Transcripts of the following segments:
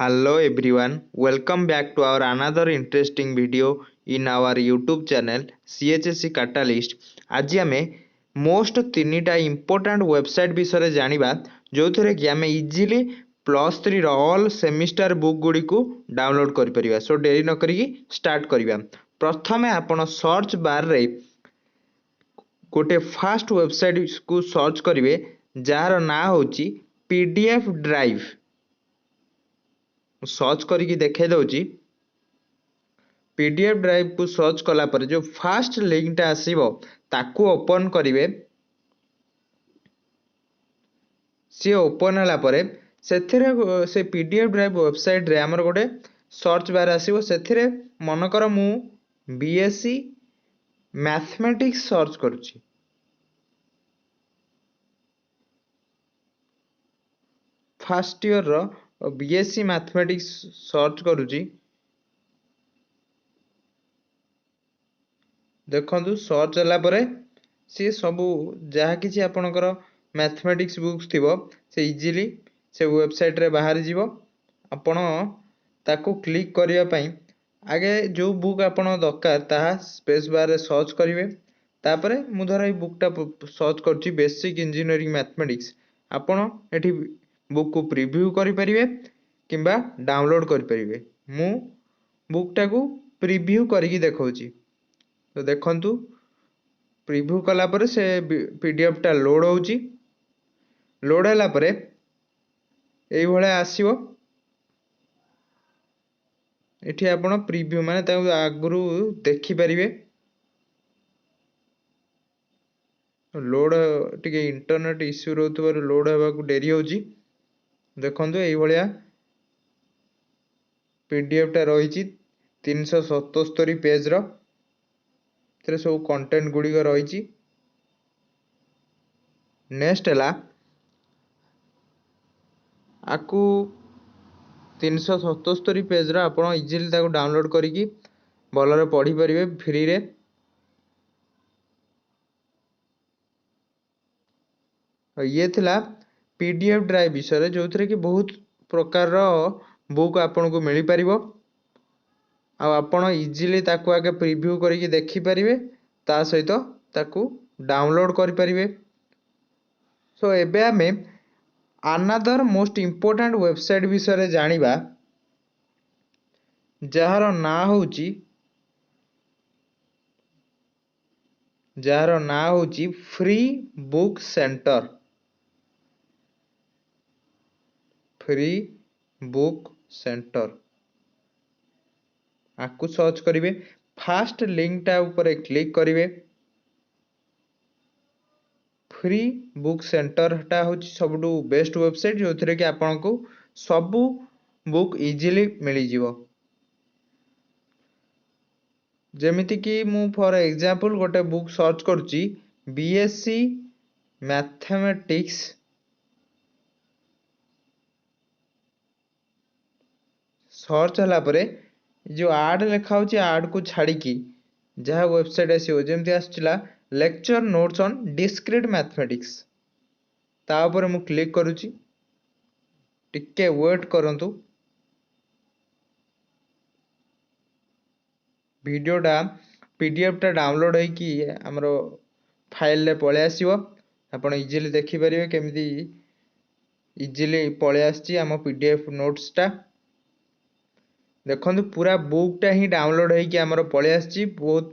Hello everyone, welcome back to our another interesting video in our YouTube channel CHSE Catalyst। ଆଜି ଆମେ most ତିନିଟା important website ବିଷୟରେ ଜାଣିବା, ଯେଉଁଥିରେ କି ଆମେ ଇଜିଲି ପ୍ଲସ୍ ଥ୍ରୀର ଅଲ୍ ସେମିଷ୍ଟାର ବୁକ୍ ଗୁଡ଼ିକୁ ଡାଉନଲୋଡ଼୍ କରିପାରିବା। ସୋ ଡେରି ନ କରିକି ଷ୍ଟାର୍ଟ କରିବା। ପ୍ରଥମେ ଆପଣ ସର୍ଚ୍ଚ ବାର୍ରେ ଗୋଟେ ଫାଷ୍ଟ ୱେବସାଇଟ୍କୁ ସର୍ଚ୍ଚ କରିବେ, ଯାହାର ନାଁ ହେଉଛି PDF drive. ମୁଁ ସର୍ଚ୍ଚ କରିକି ଦେଖାଇ ଦେଉଛି। PDF ଡ୍ରାଇଭ୍କୁ ସର୍ଚ୍ଚ କଲା ପରେ ଯେଉଁ ଫାଷ୍ଟ ଲିଙ୍କଟା ଆସିବ, ତାକୁ ଓପନ୍ କରିବେ। ସିଏ ଓପନ୍ ହେଲା ପରେ ସେଥିରେ ସେ PDF drive ୱେବସାଇଟ୍ରେ ଆମର ଗୋଟେ ସର୍ଚ୍ଚ ବାର୍ ଆସିବ। ସେଥିରେ ମନେକର ମୁଁ BSc mathematics search କରୁଛି। ଫାଷ୍ଟ ଇୟର୍ର BSc mathematics search କରୁଛି। ଦେଖନ୍ତୁ, ସର୍ଚ୍ଚ ହେଲା ପରେ ସିଏ ସବୁ ଯାହା କିଛି ଆପଣଙ୍କର ମ୍ୟାଥମେଟିକ୍ସ ବୁକ୍ସ ଥିବ, ସେ ଇଜିଲି ସେ ୱେବସାଇଟ୍ରେ ବାହାରିଯିବ। ଆପଣ ତାକୁ କ୍ଲିକ୍ କରିବା ପାଇଁ ଆଗେ ଯେଉଁ ବୁକ୍ ଆପଣ ଦରକାର, ତାହା ସ୍ପେସ୍ ବାର୍ରେ ସର୍ଚ୍ଚ କରିବେ। ତାପରେ ମୁଁ ଧର ଏଇ ବୁକ୍ଟା ସର୍ଚ୍ଚ କରୁଛି, ବେସିକ୍ ଇଞ୍ଜିନିୟରିଂ ମ୍ୟାଥମେଟିକ୍ସ। ଆପଣ ଏଠି ବୁକ୍କୁ ପ୍ରିଭ୍ୟୁ କରିପାରିବେ କିମ୍ବା ଡାଉନଲୋଡ଼୍ କରିପାରିବେ। ମୁଁ ବୁକ୍ଟାକୁ ପ୍ରିଭ୍ୟୁ କରିକି ଦେଖାଉଛି। ତ ଦେଖନ୍ତୁ, ପ୍ରିଭ୍ୟୁ କଲା ପରେ ସେ PDFଟା ଲୋଡ଼୍ ହେଉଛି। ଲୋଡ଼୍ ହେଲା ପରେ ଏଇଭଳିଆ ଆସିବ। ଏଠି ଆପଣ ପ୍ରିଭ୍ୟୁ ମାନେ ତାକୁ ଆଗରୁ ଦେଖିପାରିବେ। ଲୋଡ଼୍ ଟିକେ ଇଣ୍ଟରନେଟ୍ ଇସ୍ୟୁ ରହୁଥିବାରୁ ଲୋଡ଼୍ ହେବାକୁ ଡେରି ହେଉଛି। ଦେଖନ୍ତୁ, ଏଇଭଳିଆ PDFଟା ରହିଛି 377 ପେଜ୍ର। ଏଥିରେ ସବୁ କଣ୍ଟେଣ୍ଟ ଗୁଡ଼ିକ ରହିଛି। ନେକ୍ସଟ ହେଲା, ଆକୁ 377 ପେଜ୍ର ଆପଣ ଇଜିଲି ତାକୁ ଡାଉନଲୋଡ଼୍ କରିକି ଭଲରେ ପଢ଼ିପାରିବେ ଫ୍ରିରେ। ଇଏ ଥିଲା PDF drive ବିଷୟରେ, ଯେଉଁଥିରେ କି ବହୁତ ପ୍ରକାରର ବୁକ୍ ଆପଣଙ୍କୁ ମିଳିପାରିବ ଆଉ ଆପଣ ଇଜିଲି ତାକୁ ଆଗେ ପ୍ରିଭ୍ୟୁ କରିକି ଦେଖିପାରିବେ, ତା ସହିତ ତାକୁ ଡାଉନଲୋଡ଼୍ କରିପାରିବେ। ସୋ ଏବେ ଆମେ ଆନାଦର ମୋଷ୍ଟ ଇମ୍ପୋର୍ଟାଣ୍ଟ ୱେବସାଇଟ୍ ବିଷୟରେ ଜାଣିବା, ଯାହାର ନାଁ ହେଉଛି free book centre. Free book centre ଆକୁ ସର୍ଚ୍ଚ କରିବେ। ଫାଷ୍ଟ ଲିଙ୍କଟା ଉପରେ କ୍ଲିକ୍ କରିବେ। ଫ୍ରି ବୁକ୍ ସେଣ୍ଟରଟା ହେଉଛି ସବୁଠୁ ବେଷ୍ଟ ୱେବସାଇଟ୍, ଯେଉଁଥିରେ କି ଆପଣଙ୍କୁ ସବୁ ବୁକ୍ ଇଜିଲି ମିଳିଯିବ। ଯେମିତିକି ମୁଁ ଫର୍ ଏକ୍ଜାମ୍ପଲ୍ ଗୋଟେ ବୁକ୍ ସର୍ଚ୍ଚ କରୁଛି, BSc mathematics. Search ହେଲା ପରେ ଯେଉଁ ଆଡ଼୍ ଲେଖା ହେଉଛି, ଆଡ଼୍କୁ ଛାଡ଼ିକି ଯାହା ୱେବସାଇଟ୍ ଆସିବ, ଯେମିତି ଆସୁଥିଲା lecture notes on discrete mathematics, ତା ଉପରେ ମୁଁ କ୍ଲିକ୍ କରୁଛି। ଟିକେ ୱେଟ୍ କରନ୍ତୁ। ଭିଡ଼ିଓଟା PDFଟା ଡାଉନଲୋଡ଼୍ ହେଇକି ଆମର ଫାଇଲ୍ରେ ପଳେଇ ଆସିବ। ଆପଣ ଇଜିଲି ଦେଖିପାରିବେ କେମିତି ଇଜିଲି ପଳେଇ ଆସିଛି ଆମ PDF ନୋଟ୍ସଟା। ଦେଖନ୍ତୁ, ପୁରା ବୁକ୍ଟା ହିଁ ଡାଉନଲୋଡ଼୍ ହେଇକି ଆମର ପଳେଇ ଆସିଛି, ବହୁତ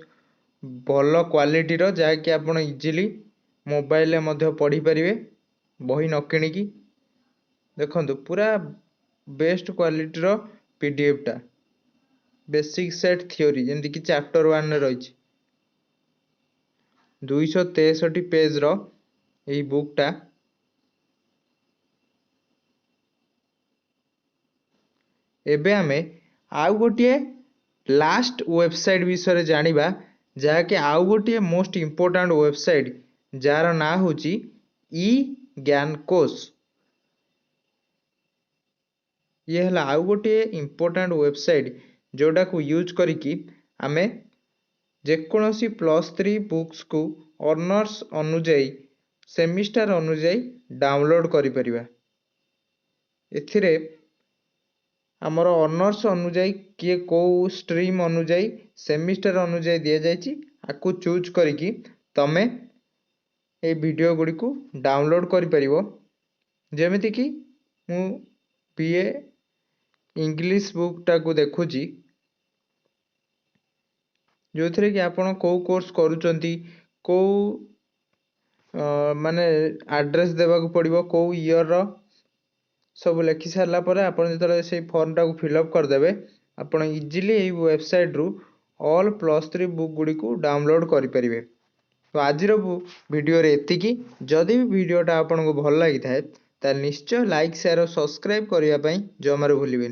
ଭଲ କ୍ୱାଲିଟିର, ଯାହାକି ଆପଣ ଇଜିଲି ମୋବାଇଲରେ ମଧ୍ୟ ପଢ଼ିପାରିବେ ବହି ନ କିଣିକି। ଦେଖନ୍ତୁ, ପୁରା ବେଷ୍ଟ କ୍ୱାଲିଟିର PDFଟା, ବେସିକ୍ ସେଟ୍ ଥିଓରି, ଯେମିତିକି ଚାପ୍ଟର 1ରେ ରହିଛି, 263 ପେଜ୍ର ଏଇ ବୁକ୍ଟା। ଏବେ ଆମେ ଆଉ ଗୋଟିଏ ଲାଷ୍ଟ ୱେବସାଇଟ୍ ବିଷୟରେ ଜାଣିବା, ଯାହାକି ଆଉ ଗୋଟିଏ ମୋଷ୍ଟ ଇମ୍ପୋର୍ଟାଣ୍ଟ ୱେବସାଇଟ୍, ଯାହାର ନାଁ ହେଉଛି ଇ ଜ୍ଞାନକୋଷ। ଇଏ ହେଲା ଆଉ ଗୋଟିଏ ଇମ୍ପୋର୍ଟାଣ୍ଟ ୱେବସାଇଟ୍, ଯେଉଁଟାକୁ ୟୁଜ୍ କରିକି ଆମେ ଯେକୌଣସି +3 ବୁକ୍ସକୁ ଅନର୍ସ ଅନୁଯାୟୀ, ସେମିଷ୍ଟାର ଅନୁଯାୟୀ ଡାଉନଲୋଡ଼୍ କରିପାରିବା। ଏଥିରେ ଆମର ଅନର୍ସ ଅନୁଯାୟୀ, କିଏ କେଉଁ ଷ୍ଟ୍ରିମ୍ ଅନୁଯାୟୀ, ସେମିଷ୍ଟାର ଅନୁଯାୟୀ ଦିଆଯାଇଛି। ଆକୁ ଚୁଜ୍ କରିକି ତମେ ଏଇ ଭିଡ଼ିଓ ଗୁଡ଼ିକୁ ଡାଉନଲୋଡ଼୍ କରିପାରିବ। ଯେମିତିକି ମୁଁ ବିଏ ଇଂଲିଶ ବୁକ୍ଟାକୁ ଦେଖୁଛି, ଯେଉଁଥିରେ କି ଆପଣ କେଉଁ କୋର୍ସ କରୁଛନ୍ତି, କେଉଁ ମାନେ ଆଡ୍ରେସ୍ ଦେବାକୁ ପଡ଼ିବ, କେଉଁ ଇୟର୍ର, ସବୁ ଲେଖି ସାରିଲା ପରେ ଆପଣ ଯେତେବେଳେ ସେଇ ଫର୍ମଟାକୁ ଫିଲ୍ଅପ୍ କରିଦେବେ, ଆପଣ ଇଜିଲି ଏଇ ୱେବସାଇଟ୍ରୁ ଅଲ୍ +3 ବୁକ୍ ଗୁଡ଼ିକୁ ଡାଉନଲୋଡ଼୍ କରିପାରିବେ। ତ ଆଜିର ଭିଡ଼ିଓରେ ଏତିକି। ଯଦି ବି ଭିଡ଼ିଓଟା ଆପଣଙ୍କୁ ଭଲ ଲାଗିଥାଏ, ତାହେଲେ ନିଶ୍ଚୟ ଲାଇକ୍, ସେୟାର ଓ ସବସ୍କ୍ରାଇବ୍ କରିବା ପାଇଁ ଜମାରୁ ଭୁଲିବେନି।